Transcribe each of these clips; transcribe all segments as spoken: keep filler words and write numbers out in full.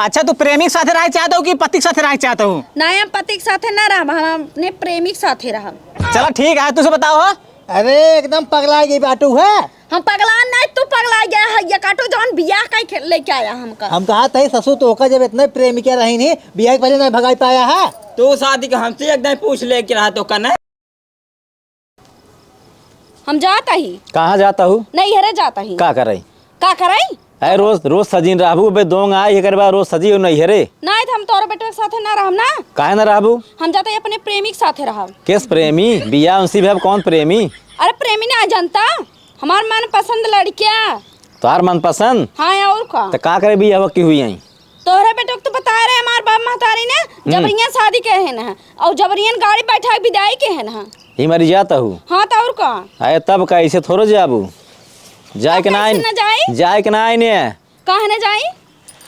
अच्छा, तू प्रेमी के साथे रहे चाहत हो कि पति के साथे रहे चाहत हो? नाहीं, हम पति के साथे ना रहब, हम अपने प्रेमी के साथे रहब। चला ठीक है, तुसे बताओ हो। अरे एकदम पगला गई बाटू है। हम पगला नहीं, तू पगला गया है। ये काटो जौन बियाह कई खे-, लेके आया हमका। हम कहा तही ससुर तो होकर जब इतने प्रेमिका रही नहीं, बियाह के पहले नहीं भगाई पाया है। तू शादी के हमसे एक दिन पूछ लेके रहा तो कने। हम जात ही। कहाँ जात हू? नैहरे जात ही। का करई? का करई? अरे रोज, रोज सजीन रहबू, बे दोंग आई, एकर बाद रोज सजी हो नैहरे। नहीं, तो हम तोरे बेटे के साथे ना रहब ना। काहे ना रहबू? हम जाते अपने प्रेमी के साथे रहब। किस प्रेमी? बियाह उनसे भी अब कौन प्रेमी? अरे प्रेमी ना जनता, हमार मनपसंद लड़किया। तोहार मनपसंद? हाँ, और का? तो का करे बियाह की हुई आई? तोहरे बेटे को तो बताए रहे हमार बाप महतारी ने, हम्म। जबरियन शादी कहे न है, और जबरियन गाड़ी बैठा के विदाई कहे न है। ही मरी जात हू। हाँ, तो और का? अरे तब का, ऐसे थोड़ो जाबू? जाए तब के ना कैसे आइन-, न जाई? जाए के ना आइने। काहे न जाई?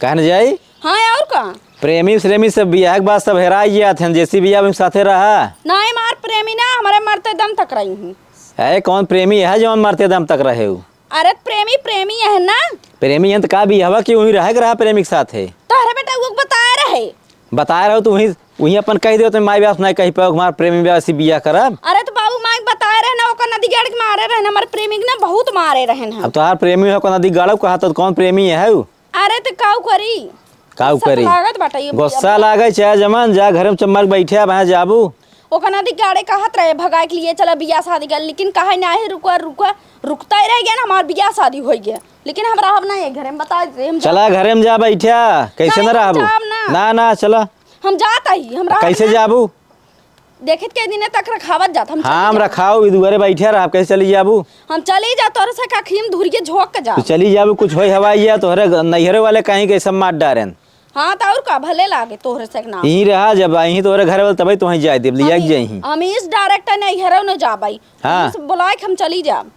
काहे न जाई? हाँ, और का? प्रेमी श्रेमी सब बियाह के बाद सब हेराई जात हैं, जैसी बियाह में साथे रहा। ना, हमार प्रेमी ना, हमारे मरते दम तक रही हूँ। अरे कौन प्रेमी है जो मरते दम तक रहे हो? अरे त प्रेमी, प्रेमी है ना। प्रेमी है त का बियाहवा की वहीं रहे के रहा प्रेमी के साथ है? तोहरे बेटा वो बताए रहे। बताए रहो तो वहीं, वहीं अपन कह दो तो माई बाप नहीं कह पाओ हमार प्रेमी ब्याह से बियाह करब। अरे तो बाबू माई बताए रहे ना, ओकर नदी गाड़ के मारे रहे ना, हमार प्रेमी के ना बहुत मारे रहे ना। अब तोहार प्रेमी हो को नदी गाड़ो कहा तो कौन प्रेमी है उ? अरे त काऊ करी? काऊ गुस्सा करी? लागत बाटे ये गुस्सा भैया। लागे चाहे जमान जा, घर में चम्मर बैठे अब, हाँ जाबू। ओकर नदी गाड़े कहत रहे भगाए के लिए, चला बियाह शादी कर, लेकिन कहा नाही रुका, रुका, रुकता ही रह गया ना, हमार बियाह शादी हो गया, लेकिन हम रहब ना ये घरे में, बता दे हम चला जाब। घरे में जा बैठा, कैसे नहीं, ना हम रहबू? जाब ना। ना, ना, चला। हम जात ही, हम रहब कैसे ना। जाबू? देखित के दिने तक रखावत जात, हम हाँ, चली हम जाब। रखाओ, ई दुआरे बैठे रहब, कैसे चली जाबू? हम चली जा, तोरे से कखी हम धुरिये झोंक के जा। तू चली जाबू, कुछ होई हवाई या तोहरे ग-, नैहरे वाले कहीं के सब मार डारेन। हाँ, त और का, भले लागे तोहरे से ना। यहीं रहा, जब यहीं तोहरे घर वाले तबे तो वहीं जाए देब, लिया के जाइहीं। हम इस direct नैहरे न जाबाई। हाँ। इस बुलाए के हम चली जाब।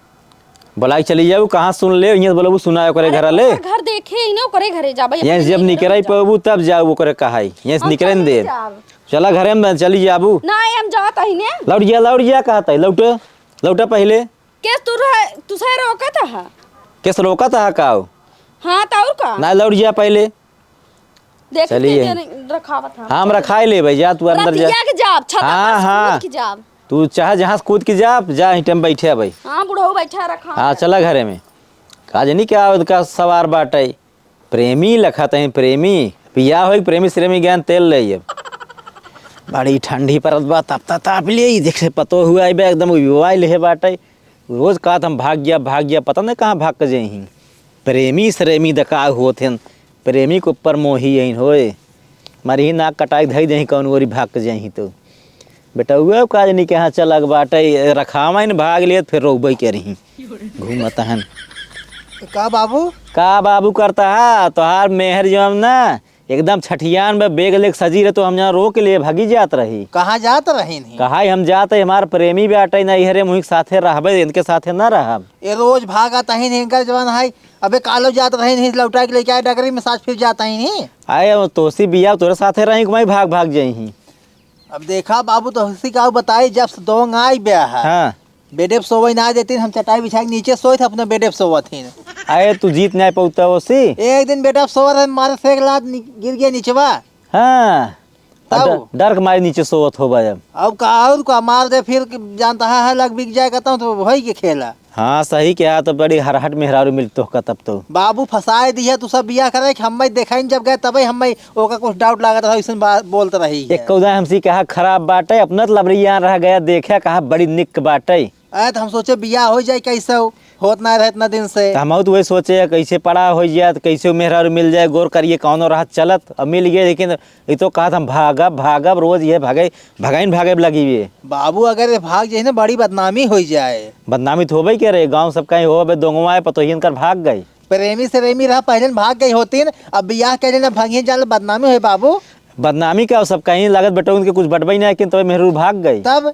बोलाई चली जाऊ, कहाँ सुन ले, यहाँ बोलबू सुना ओकरे अरे, घर ले। ओकर घर देखे ही ना, ओकरे घरे जाबे, ये अपने जब नहीं निकराई जाबे। पबू तब जाऊ ओकरे कहाई, यहाँ से हम निकरे न चली दे। जाब। चला घरे में चली जाबू। ना, हम जात ही ने। लौट जा, लौट जा, कहत है, लौटे, लौटा पहले। केस तू रह, तुसे रोकत है? केस रोकत है काऊ? हाँ, त और का? ना, लौट जा पहले। देख चलिए। के जन रखावत है। हाँ, हम रखाई लेबै, जा तू अंदर जा। रतिया के जाब, छता हाँ, पर से हाँ। कूद के जाब। तू चाहे जहाँ से कूद के जा, जा, यहीं टाइम बैठे भाई। हाँ, बुढ़ऊ बैठा रखा हाँ, है। चला घरे में। का जानी क्या उनका सवार बाटे। प्रेमी लखत हैं, प्रेमी। पिया होई, प्रेमी श्रेमी ज्ञान तेल ले ये। बड़ी ठंडी परत बा, तप तप ताप ले, ई देख से पतो हुआ, ई बे एकदम उबाई ले बाटे। रोज कहत हम भाग गया, भाग गया, पता नहीं कहाँ भाग के जाई ही। प्रेमी श्रेमी दका होत हैं, प्रेमी के ऊपर मोही अइन होए। मारी ही नाक कटाई धई देही कौन ओरी भाग के जाई ही तो। बेटउआ का जनी के यहाँ चलक बाटे, रखावा इन भाग लेत फिर रोबई के रही। घूमत हन। का बाबू? का बाबू करता है? तोहार मेहर जौन ना एकदम छठियान में बेग लेके सजी रहे तो हम यहाँ रोक लिए भागी जात रही। कहाँ जात रही नहीं? कहाँ हम जात है, हमार प्रेमी बाटे ना, इहरे मुही के साथे रहबे, इनके साथे ना रहब। ये रोज भागत ही नहीं, इनकर जवान है। अबे कालो जात रही नहीं, लौटा के लेके आए डगरी में साथ फिर जात ही नहीं। आए वो तोसी बिया तोरे साथे रही, घुमाई भाग भाग जाई ही। अब देखा बाबू, तोसी का बताई, जब से दोंग आई ब्याह है। हाँ। बेडे पे सोवई ना देती, हम चटाई बिछा के नीचे सोई थे अपने बेडे पे सोवत ही। अरे तू जीत नहीं पौता ओसी। एक दिन बेडे पे सोवत रहे, मारे से एक लात नि-, गिर गया नीचवा। हाँ। अब तब? डर, डर के मारे नीचे सोवत हो भाई अब। अब का और का मार दे फिर कि जानता है, है लग बिक जाए कहता हूँ तो वही के खेला। हाँ, सही कहा, तो बड़ी हरहट मेहरारू मिल तोहका तब तो। बाबू फंसाए दिया, तू सब बिया करे कि हम देखाइन जब गए तबे हम ओका कुछ डाउट लागत रहा, ऐसन बात बोलत रही है। एक कौदा हमसी कहा खराब बाटे, अपना तो लबरिया रह गया, देखा कहा बड़ी निक बाटे। अरे तो हम सोचे बिया हो जाए कैसे हो, होत ना रहे इतना दिन से। तो हम तो वही सोचे कैसे पड़ा हो जाए, तो कैसे मेहरारू मिल जाए, गोर करिए कौनो राह चलत, अब मिल गए, लेकिन ये तो कहत हम भागब, भागब, रोज ये भागे, भगाइन भागे लगी हुए। बाबू अगर ये भाग जाए ना बड़ी बदनामी हो जाए। बदनामी तो होबे के रहे, गाँव सब कहीं हो बे दोंगवा है, पतोहियन कर भाग गई। प्रेमी से रेमी रहा, पहले न भाग गई होतीन, अब बियाह के लिए ना भागिए जान बदनामी होए बाबू। बदनामी का सब कहीं लागत बेटा उनके कुछ बटबई नहीं, लेकिन तबे मेहरू भाग गई। तब?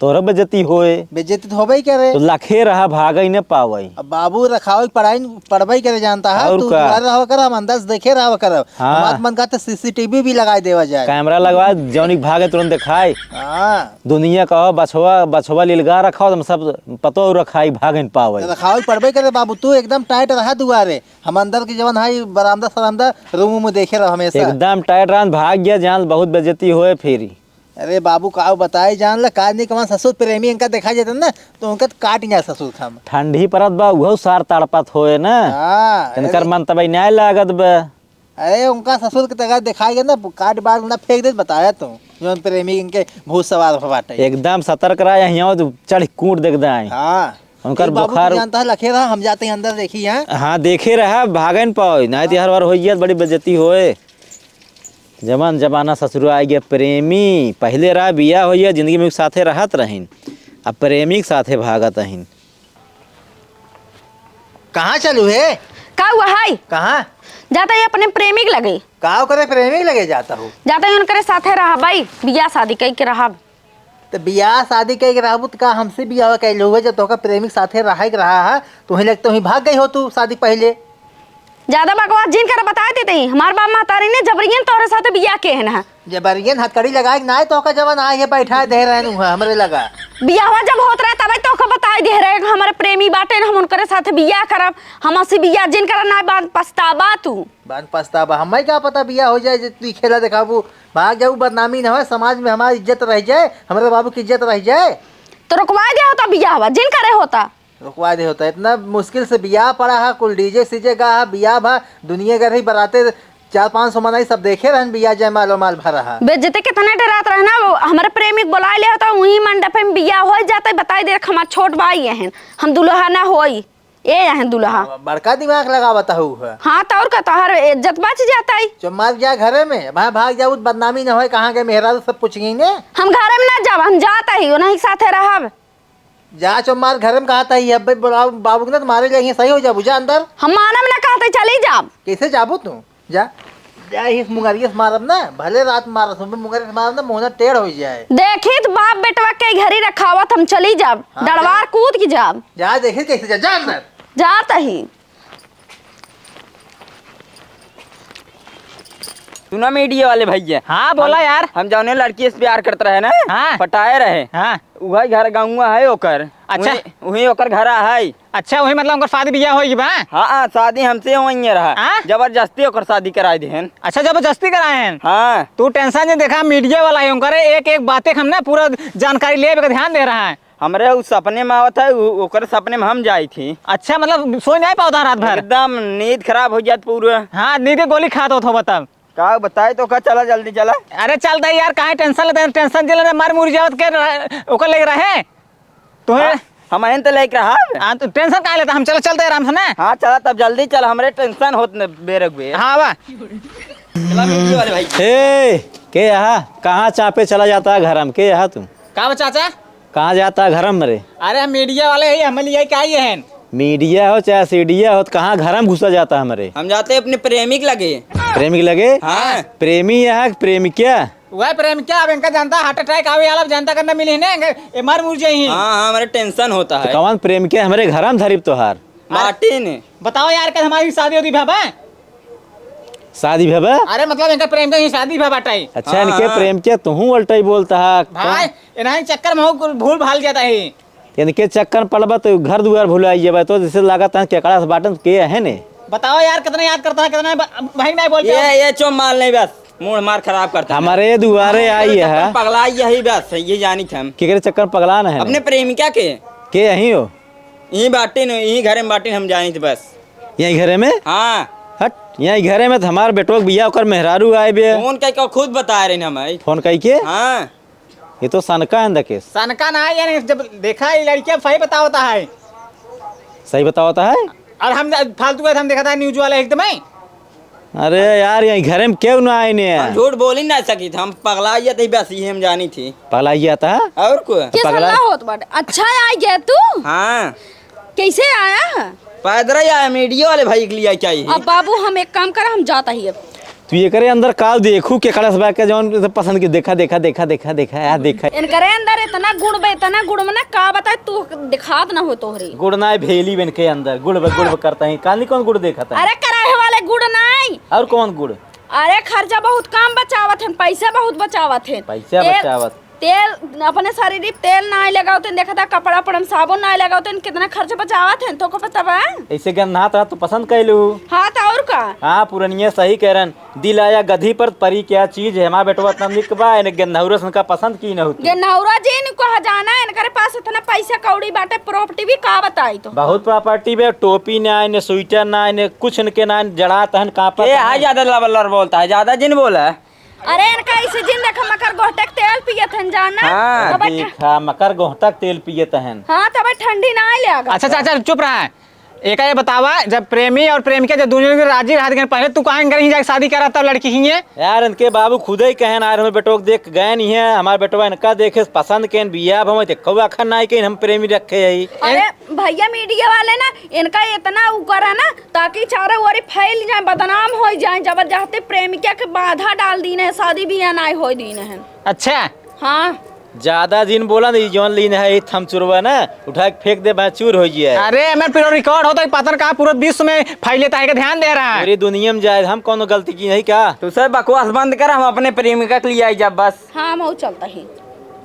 तोहरा बेइज्जती होए। बेइज्जती तो होबे ही करे। तो लखे रहा, भागे ही न पावे। अब बाबू रखावे के पढ़ाई, पढ़बे ही करे जानता है। और तू का? दुआरे रहा कर, हम अंदर से देखे रहा कर। हाँ। हमार मन कहते C C T V भी लगाई देवा जाए। कैमरा लगवा, जौनी भागे तुरंत दिखाई। हाँ। दुनिया कहो बछवा, बछवा लिलगा रखाओ, हम सब पतो रखाई, भागे न पावे। रखावे के पढ़बे करे बाबू, तू एकदम टाइट रहा दुआरे। हम अंदर के जवन है बरामदा सरामदा रूम में देखे रहो हमेशा। एकदम टाइट रहन, भाग गया जान, बहुत बेइज्जती होए फिर। अरे बाबू, का बताई जान ला, का नहीं कमान ससुर प्रेमी इनका देखा जाता ना, तो उनका तो काट ही जाए ससुर खाम। ठंडी परत बा, उहो सार तड़पत होए ना। हाँ, इनकर अरे। मन तबई नाय लागत बा। अरे, उनका ससुर के तगा देखा गया ना, काट बार ना फेंक दे, बताया तू, जौन प्रेमी इनके भूत सवार हो बाटे। एकदम सतर्क रहा, यहाँ चढ़ कूट देख दाए। हाँ। उनकर ए बाबू, बुखार तू जानता है, लखे रहा, हम जाते हैं अंदर, देखी यहाँ। हाँ, देखे रहा, भागे न पाओ, नहीं तो हर बार हो गया, बड़ी बेइज्जती होए। जमान जमाना ससुरा आ गया प्रेमी, पहले रहा बियाह हो गया, जिंदगी में साथे रहत रहिन, अब प्रेमी के साथे भागत रहिन। कहाँ चलू हे? का हुआ है? कहाँ? जाता ही अपने प्रेमी के लगे। का करे प्रेमी के लगे जाता हो? जाता ही उनकरे साथे रहब, बियाह शादी कई के रहब। त बियाह शादी कई के रहबू त का हमसे बियाह कैले हुए? जब तोहका प्रेमी के साथे रहे के रहा है, तो वहीं लग तो वहीं भाग गई हो तू शादी पहले। ज्यादा बकवास जिन कर बताए देते ही। हमार बाप महतारी ने जबरियन तोहरे साथे बियाह के है ना। जबरियन हथकड़ी लगाए के ना है, तोहका जवन आए है बैठा दे रहे नु हमरे लगा। बियाहवा जब होत रहे तबे तोहका बताए दे रहे कि हमारे प्रेमी बाटे न, हम उनकरे साथे बियाह करब। हमसे बियाह जिन कर ना, बाद पछताबा तू। बाद पछताबा, हमें का पता बियाह हो जाए, जे तू खेला दिखाबू, भाग जाऊ, बदनामी न हो, समाज में हमारी इज्जत रह जाए, हमारे बाबू की इज्जत रह जाए। तो रुकवा दे होता बियाहवा, जिन करे होता। रुकवा दे होता, इतना मुश्किल से बियाह पड़ा है, कुल D J C J गा है, बियाह भा दुनिया घर ही बराते चार पाँच सौ मनई सब देखे रहन, बियाह जयमाल उमाल भरा है। बेइज्जती कितने डरात रहे ना, वो हमारे प्रेमी के बुलाए ले होता, वही मंडप में बियाह हो जाता, बताई दे, हमार छोट भाई हैं, हम दुल्हा ना होई। ए यहाँ दुल्हा। हाँ, बड़का दिमाग लगावत हऊ है। हाँ, तो और का, तोहर इज्जत बच जाता है। चुप मार जा घरे में, भाई भाग जाऊ, बदनामी न होए, कहाँ गए मेहरारू, सब पूछेंगे। हम घरे में ना जाब, हम जाता ही, उन्हीं के साथे रहब। जा चुप मार, घरे में कहा था, ये अब बुलाओ बाबू के ना, तुम्हारे लिए सही हो जाबू, जा अंदर। हम मानब ना कहते, चली जाब। कैसे जाबू तू? जा, जा, इस मुंगरिया से मारब ना, भले रात मारब, सुबह मुंगरिया से मारब ना, मुंह ना टेढ़ हो जाए। देखी तो बाप बेटवा के घरी रखावत, हम चली जाब, हाँ, डड़वार जा। कूद के जाब। जा, देखी कैसे जा, जा अंदर। जात ही। सुना मीडिया वाले भैया। हाँ, बोला हम, यार। हम जौने लड़की से प्यार करत रहे ना, हाँ। पटाए रहे। हाँ। उहइ घर गउँवा है ओकर। अच्छा। उहीं, उहीं ओकर घर है। अच्छा, उहीं मतलब ओकर शादी बियाह होई बा? हाँ, हाँ, शादी हमसे होइए रहा। हाँ? जबरदस्ती ओकर शादी कराए देहन। अच्छा, जबरदस्ती कराए हैं? हाँ। तू tension जे देखा, मीडिया वाला है, ओकरे एक एक बातें हम ना पूरा जानकारी लेबे के ध्यान दे रहा है। हमरे उ सपने में आवत है, उ, ओकर सपने में हम जाई थी। अच्छा, मतलब सोई नहीं पावत है रात भर? एकदम नींद खराब हो जात पूरा। हाँ, नींद के गोली खात होत हो, बताओ। का बताई तो का, चला जल्दी चला। अरे चल दे यार, काहे tension लेते हैं? Tension जे लेते मर मुर जावत के रह-, ओकर लेके रहे। तोहे हाँ, हम आइन तो लेके रहा। हाँ, तो tension काहे लेता? हम चलो चलते आराम से ना। हाँ, चला तब जल्दी चल, हमरे tension होत न बेरे हुए। हाँ बा। चला मीडिया वाले भाई। ए, के यहाँ? कहाँ चापे चला जाता है घर में? के यहाँ तू? का बा चाचा? कहाँ जाता है घर में रे? अरे हम मीडिया वाले हैं, हमें लिए क्या ये हैं? मीडिया हो चाहे सीडिया हो, तो कहाँ घर में घुसा जाता है हमरे? हम जाते हैं अपने प्रेमी के लगे। प्रेमी के लगे? हाँ। प्रेमी यहाँ कि प्रेमिका? वह प्रेमिका, अब इनका जानता heart attack आवे वाला, अब जानता करना मिली है ना, ये मर मुर जाई ही। हाँ, हाँ, हमारे tension होता तो है। कौन प्रेमिका हमरे घर में धरिब तोहार? मार्टिन। बताओ यार, कल हमारी शादी होती भा बा? शादी भा बा? अरे मतलब इनका प्रेम का ही शादी भा बाटे। अच्छा, हाँ, इनके हाँ। प्रेम के तुहूँ उल्टा ही बोलता है। भाई, इन्हीं चक्कर में हो कुल भूल भाल जाता है। इनके चक्कर में पड़बा तो घर दुआर भुलाई जेबा, तो जैसे लागत है केकड़ा से बाटन के है ने। बताओ यार, कितना याद करता है, कितना ब-, भाई नहीं बोलते ये, हो। ये चो माल नहीं बस, मूड मार खराब करता है। हमारे दुआरे हमारे आई चक्कर है। पगला यही बस, ये जानी थे हम। केकरे चक्कर में पगला न है अपने ने? प्रेमिका के। के यही हो? यहीं बाटिन, यहीं घरे में बाटिन, हम जानी थे बस। यहीं घरे में? हाँ। हट, यहीं घरे में तो हमार बेटवा के बियाह ओकर मेहरारू आए बे। फोन कई के खुद बता रहे हैं हमें। फोन कई के? हाँ। ये तो सनका है दकेस। सनका ना है यार, जब देखा ये लड़कियां सही बतावता है। सही बतावता है? और हम फालतू का हम देखा था न्यूज वाला एकदम ही। अरे यार, यहीं घरे में क्यों ना आए ने? हम झूठ बोल ही ना सकी था, हम पगला जाते ही बस ये हम जानी थी। पगला जाता है? और को? के पगला सलाह होत बाटे? अच्छा आ गया तू? हाँ। कैसे आया? पैदल ही आया, मीडिया वाले भाई के लिए क्या ही? अब बाबू हम एक काम करा, हम जाता ही अब। तू एकरे अंदर का देखू, केकरा से बा के जौन पसंद की, देखा, देखा, देखा, देखा, देखा, या देखा। इनकरे अंदर इतना गुण बा, इतना गुण में ना का बताए, तू दिखात ना हो तोहरे। गुण ना भेली बा इनके अंदर, गुड़ बा, गुड़ बा करता है। कानी कौन गुड़ देखत है? अरे कराहे वाले गुड़ नाई। और कौन गुड़? अरे खर्चा बहुत कम बचावत हैं, पैसा बहुत बचावत हैं। पैसा तेल, बचावत। तेल, अपने शरीर पे तेल नाई लगावत हैं, देखत है कपड़ा उपड़ा में साबुन नाई लगावत हैं, कितना खर्चा बचावत हैं, तोको पता बा? ऐसे गन्ना तो तू पसंद कैलू। हाँ, तो और का? हाँ, पुरनिया सही कह रहन। दिल आया गधी पर परी क्या चीज है, हमार बेटवा इतना निक बा, इन्हें गेंदहौरा सन का पसंद की न होती। गेंदहौरा जी इनको हजाना है, इनकरे पास इतना पैसा कौड़ी बाटे, प्रॉपर्टी भी का बताई तो। बहुत प्रॉपर्टी बे, टोपी ना, इन्हें स्वेटर ना, इन्हें कुछ इनके ना, जड़ात हन, कांपत ए, हन। हाय ज्यादा लबलर बोलता है, ज्यादा जिन बोला। अरे इनका इसे जिन देखा, मकर गोहटे के तेल पियत हन, जाना। हाँ। तब ठा- देखा, मकर गोहटा के तेल पियत हन। हाँ, तब ठंडी ना आए ले आगा। अच्छा, चाचा, चुप रहा है। एका ये बतावा, जब प्रेमी और प्रेमिका जब दोनों के राजी रहत गए, पहले तू कहाँ कहीं जाके शादी करा, तब लड़की ही है? यार, इनके बाबू खुदे ही कहेन, "यार, हमें बेटो के देख गए नहीं है, हमारे बेटवा इनका देखे, पसंद के बियाह भवे, ते कौआ खान ना के हम प्रेमी रखे है।" अरे भैया, मीडिया वाले ना, इनका इतना उ करा ना, ताकि चारों ओर फैल जाए, बदनाम हो जाए, जबरदस्ती प्रेमिका के बाधा डाल दीन है, शादी बियाह ना हो दीन है। अच्छा। हाँ। ज्यादा जिन बोला ना, ई जौन लीन है, ई थमचुरवा ना, उठा के फेंक दे, भाई चूर हो जाए। अरे, हमें पूरा रिकॉर्ड होता है, पता ना कहाँ पूरे विश्व में फैले, ताहे के ध्यान दे रहा है। पूरी दुनिया में जाए, हम कौनो गलती की नहीं का? तू सब बकवास बंद कर, हम अपने प्रेमिका के लिए आई जब बस। हाँ, हम चलता ही।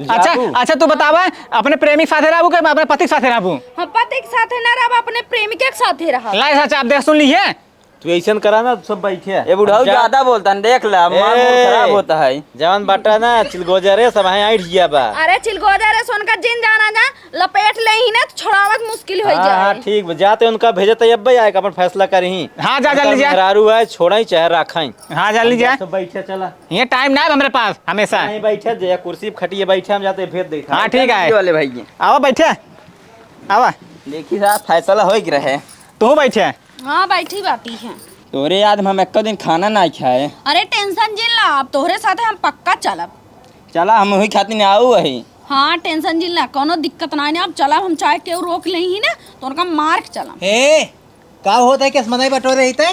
अच्छा, जाबू? अच्छा, तू बतावा, अपने प्रेमी के साथे रहबू कि अपने पति के साथे रहबू? हम पति के साथे ना रहब, अपने प्रेमिका के साथे रहब। लाई चाचा, आप देख सुन लीजिए। तू ऐसन करा ना, सब बैठे। ये बुढ़ऊ जा- ज्यादा बोलता है, देख ला, हमार मूड ए, खराब होता है। जवन बाटा ना, चिलगोजा रे, सब है ऐंठ गया बा। अरे चिलगोजा रे, सोन का जिन जाना जा, लपेट ले ही ना, तो छोड़ावत मुश्किल हो हाँ, जाए। हाँ, ठीक बा, जाते उनका भेजत है, अब भाई आए, अपन फैसला करी। हाँ, जा, जा, उनका ले जा। मेहरारू है, छोड़ा ही चाहे रखा ही। हाँ, जा, ले जा। सब बैठे, चला। ये टाइम ना है हमरे पास, हमेशा। नहीं बैठे, जे कुर्सी पे खटिए बैठे, हम जाते भेज दे। हाँ, ठीक है। वाले भाई। आवा, बैठे। आवा। देखी साहब, फैसला हो गया रहे। तू बैठे। हाँ, बैठी बाटी है। तोरे याद में हम एको दिन खाना ना खाए। अरे टेंशन जिन ला, अब तोहरे साथे हम पक्का चलब। चला, हम वही खातिर आऊ है। हाँ, टेंशन जिन ला, कोनो दिक्कत ना है। अब चलब, हम चाहे केहू रोक ले ही ना, तो उनका मार के चलब। ए, का होत है, केस मनई बटोरे ही ते?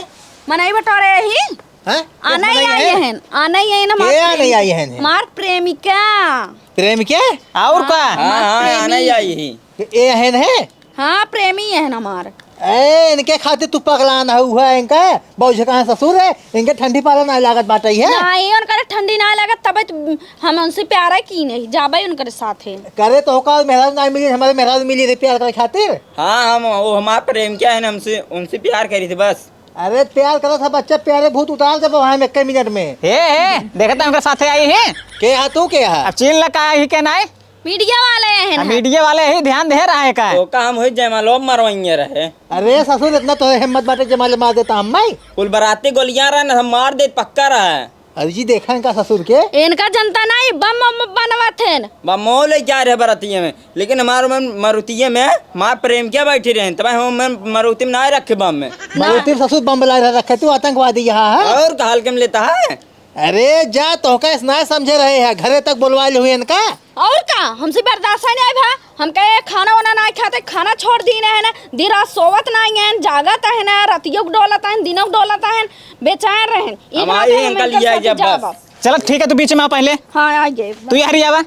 मनई बटोरे ही? हैं? केस आना ही मनई आई है? हन, आना ही आई ना, के हमार आना ही प्रेमी-, आई हन? हमार प्रेमिका। प्रेमिका? और हाँ, का? हाँ, हमार हाँ, आना ही प्रेमी। आई ही। ए, ए हन है? हाँ, प्रेमी है ना हमार। ए, इनके खातिर तू पगलान हऊ है, इनका बौझ कहाँ ससुर है, इनके ठंडी पाला ना लागत बाटे है। नहीं, उनका ठंडी ना लागत, तबे तो हम उनसे प्यार है की नहीं, जाबे उनके साथ है। करे तो का मेहरारू ना मिली, हमारे मेहरारू मिली रे प्यार करे खातिर। हाँ, हम, वो हमार प्रेम क्या है ना, हमसे, उनसे प्यार करी थी बस। अरे प्यार करो था बच्चा, प्यारे भूत उतार दे वहाँ में एक मिनट में। हे, हे, देखता उनके साथे आई है। के हा तू के हा? अब चीन लगा ही के नाई। मीडिया वाले हैं अब ना। मीडिया वाले ही ध्यान दे रहा है का? तो का हम हुई जयमालो मरवइये रहे। अरे ससुर, इतना तो हिम्मत बाटे जयमालो मार देता हम भाई। कुल बराती गोलियां रहे ना, हम मार दे पक्का रहा है। अरे जी, देखा इनका ससुर के। इनका जनता नहीं, बम, बम बनवत हैं। बमो ले जा रहे बरातिये में, लेकिन हमारे में मारुतिये में माँ प्रेम क्या बैठी रहे, तब हम में मारुति में ना रखे बम में। मारुति में ससुर बम ला रखे, तू आतंकवादी यहाँ है। और का हल्के में लेता है? अरे जा, तोहका इस ना समझे रहे हैं, घरे तक बोलवा ले हुए इनका। और का, हमसे बर्दाश्त नहीं आए भा, हम कहे खाना वाना ना खाते, खाना छोड़ दीन है ना, दिन रात सोवत नहीं है, जागत है ना, रातियों को डोलत है, दिनों को डोलत है, बेचैन रहे। ई हमारे बात है, इनका हमें लिया इनका जब साथ बस। जाबा। चलो ठीक है, तू बीच में आ पहले। हाँ, आ गए। तू यहाँ आवा,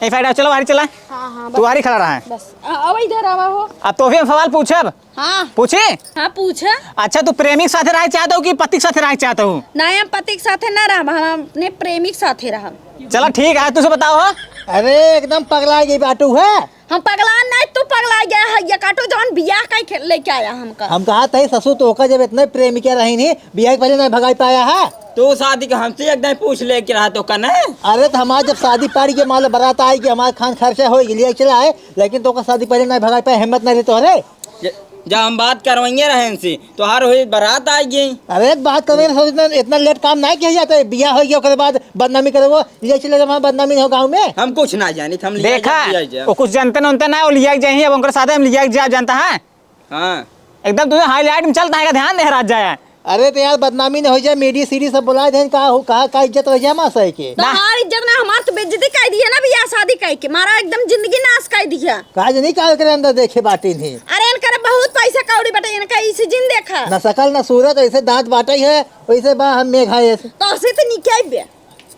ए साइड आ, चलो, बाहर चला। हाँ, हाँ, तू बस। बाहर ही खड़ा रहा है। बस, आ, अब इधर आवा हो। अब तो भी हम सवाल पूछब। हाँ। पूछी? हाँ, पूछ। अच्छा, तू प्रेमी के साथे रहे चाहत हो कि पति के साथे रहे चाहत हो? नहीं, हम पति के साथे ना रहब, हम अपने प्रेमी के साथे रहब। चला ठीक है, तुझे बताओ हो। अरे एकदम पगला गई बाटू है। हम पगला नहीं, तू पगला गया है। ये काटो जौन बियाह का खे-, लेके आया हमका। हम कहा था ससुर तो ओका जब इतने प्रेमिका रही नहीं, बियाह के पहले नहीं भगाई पाया है। तू शादी के हमसे एक दिन पूछ लेके रहा तो का ना? अरे तो हमारे जब शादी पड़ गई, मान लो बारात आई कि हमारे खान खर्चा हो गया, लिए चला है, लेकिन तो ओका शादी पहले नहीं भगाई पाया, हिम्मत नहीं रही तोहरे। ज-, जब हम बात करवाइए रहे इनसे, तोहार हुई बारात आ गई। अरे, बात करवाइए रहे, इतना, इतना लेट काम ना किया जाता है। बियाह हो गया, ओकरे बाद बदनामी करे वो, ये चले जब हम बदनामी हो गाँव में। हम कुछ ना जानी, हम लिया देखा, जा, लिया जा। वो कुछ जानते ना, उनते ना, वो लिया जाए, अब उनके साथ हम लिया जा, जानता है? हाँ। एकदम तुझे हाईलाइट में चलता है, का ध्यान दे रात जाए। अरे तो यार, बदनामी न हो जाए, मीडिया सीडी सब बुलाए देन, का हो, कहा का इज्जत रह जाए मासा के? ना। तोहार इज्जत ना, हमार तो बेइज्जती कर दी है ना, बियाह शादी कर के मारा एकदम जिंदगी नाश कर दी है। का जनी का ओकरे अंदर देखे बाटी नहीं। अरे इनकर बहुत पैसा कौड़ी बटे इनका, इसे जिन देखा। ना सकल ना सूरत, ऐसे दांत बाटे है, वैसे बा हम मेघा ऐसे। तो उसे तो निकाई बे।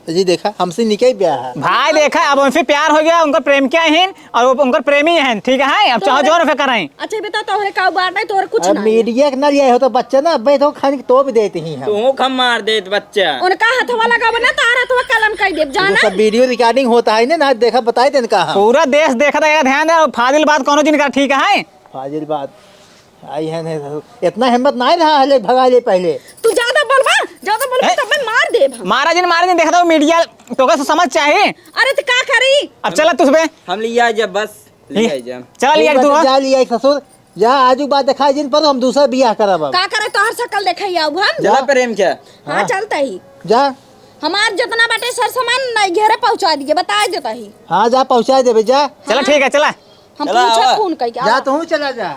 जी देखा, हमसे निकाई बे है। भाई देखा, अब उनसे प्यार हो गया, उनकर प्रेम क्या है और वो उनकर प्रेमी है, ठीक है, अब चाहो जोन पे कराई। अच्छा, ये बता, तोहरे का बात नहीं, तोहरे कुछ अब नहीं। मीडिया के ना लिया हो तो बच्चा ना, अब तो खान तो भी देते ही हम। तू हम मार देत बच्चा। उनका हथवा लगावे ना, तार हथवा कलम कर देब, जाना। सब वीडियो रिकॉर्डिंग होता है ना, ना देखा, बताई देन का हम। पूरा देश देखता है, ध्यान दे, फाजिल बात कोनो जिन कर, ठीक है। फाजिल बात। आई है नहीं, इतना हिम्मत नहीं रहा है, ले भगा ले पहले। तू ज्यादा बोलबा, ज्यादा बोलबा ए? तब मैं मार देब हम। मारा जिन, मारा जिन, देखता हूँ मीडिया, तोका से समझ चाही। अरे तो का करी? अब चला तुझ बे। हम लिया जब बस, ले ले, आई जा। चला लिया तू, बस हाँ। जा लिया ससुर, जा आजू बात दिखाई जिन पर हम दूसरा बियाह करब अब। का करे तोहर शकल देखाई अब हम? चला प्रेम क्या? हाँ, हाँ। चलता ही। जा। हमार जितना बाटे सर सामान नहीं घेरे पहुँचा दिए, बता देता ही। हाँ, जा पहुँचा देबे, जा। चला हाँ। ठीक है, चला। हम चला, पूछा आवा। फोन कइके, जा, आवा। तू चला जा।